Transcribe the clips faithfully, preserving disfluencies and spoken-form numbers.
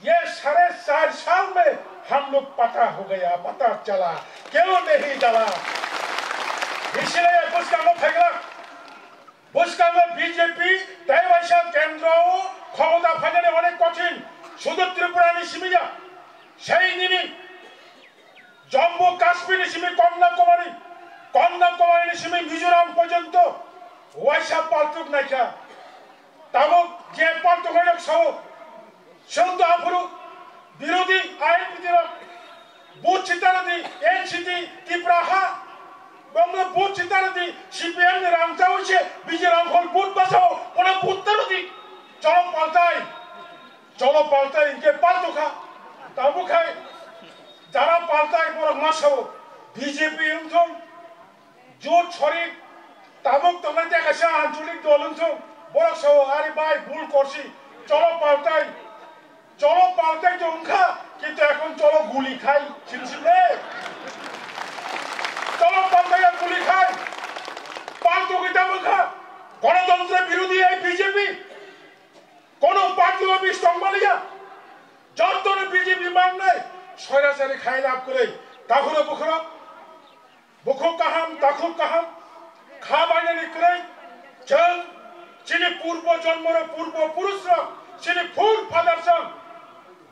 ये साढ़े चार साल में हम लोग पता हो गया, पता चला, क्यों नहीं डाला? Bisinai bwskango phailak, bwskango B J P tei waisa kendro o khomota phainani onek kothin, sudu Tripura ni simi ya, sei nini Jammu Kashmir ni simi Kanyakumari, Kanyakumari ni simi Mizoram porjonto waisa paltuk naikha. Tabuk je paltuk nairok sao, chwng to aphuru birodhi I N P T rok vote chitara di N C T Tipra ha, bongno vote chitara di C P M ni rang chawi se B J Rangkhol vote basao, kono vote taro di. Cholo paltai, cholo paltai, inke paltukha. Tabuk khai jara paltai borok ma sao, B J P wngthung, Jot sori tabuk tongnai tei kaisa anchalik dol wngthung, borok sao, "Are bai, bul korsi, cholo paltai, cholo paltai to wngkha, kintu ekhon cholo guli khai, sini sini le. Cholo paltai ya guli khai, paltugwi tamo wngkha, gonotantra birodhi ei B J P, kono party office tongmaliya, jotono B J P mangnai, soirasari khai lab kwrwi, takhuro bukhuro." Bukhuk kaham, takhuk kaham, kha bainani kwrwi, chwng chini purbo jonmoro purbo purusrok, chini forefathers rok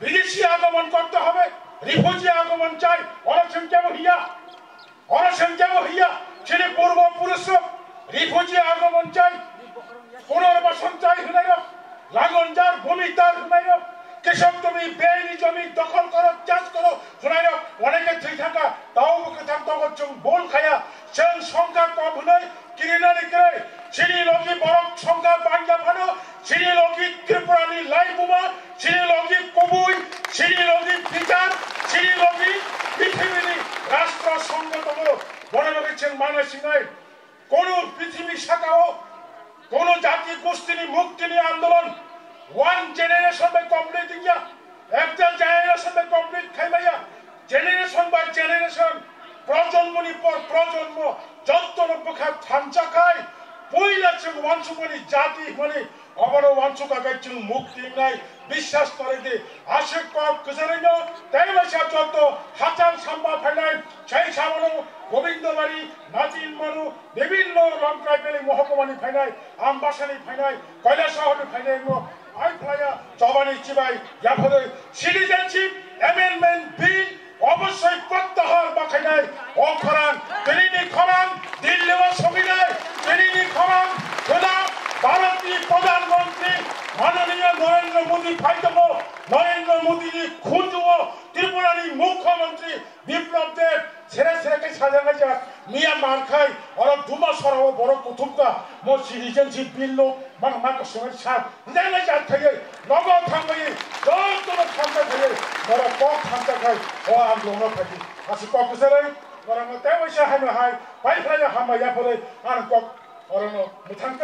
বিদেশি আগমন করতে হবে, refugee আগমন চাই, oro chwng kebo hiya, oro chwng kebo hiya, chini purbo purusrok refugee আগমন চাই, পুনর্বাসন চাই hwnwi rok, lagonjar, bhumitar hwnwi rok, কৃষক তুমি বেআইনি জমি দখল করো, চাষ করো, hwnwi rok, অনেকে thwi thangkha, tao bo kwthang tongo, chwng bul khaya, chwng songkha kom hwnwi kirinani kwrwi, chini logi borok songkha bangya phano, chini logi Tripura ni laibuma, chini logi kubui, chini logi bichar, chini logi pithibini rashtra songho tongo, bono logi chwng mana sinai. Kono prithibi sakao, kono jati gostini muktini andolon one generation bai complete wngya, ekta generation bai complete khaimaya, generation by generation, projonmoni por projonmo, jottono bwkha thansa khai, puila chwng wansukmani jati hwnmani, obono wansukha khe chwng mukti wngnai, biswas khlai di, aswk kok kwcharaino, tei waisa jotto hachal samba phainai, sai sabono Gobindobari, Natin Manu, Bibhinno Longtrai Valley mohokuma ni phainai, Ambasa ni phainai, Kailasahar ni phainai no, ai phlaya, chobani chibai, yapharwi, Citizenship Amendment Bill, obosoi protyahar bakhainai, o khorang, tini ni khorang, Delhi o soginai, tini ni khorang, khwna, Bharat ni Pradhan Mantri, Mananiya Narendra Modi phai tongo, Narendra Modi ni khunju o, Tripura ni Mukhyamantri, Biplab Deb, sere sere khe sajaknai jak, miya mar khai, oro Dumasora o borok kuthumkha, mo citizenship bill no, mano ma kwswngwi sa, njanai jak khaiwi, nogo thangwi, jotono thamsa khaiwi, borok kok thamsa khai, o ang longno phaidi. Aswk kok kwchari, borok no tei waisa haino hai, pai phlai no hambai yapharwi, ang kok, oro no mwthang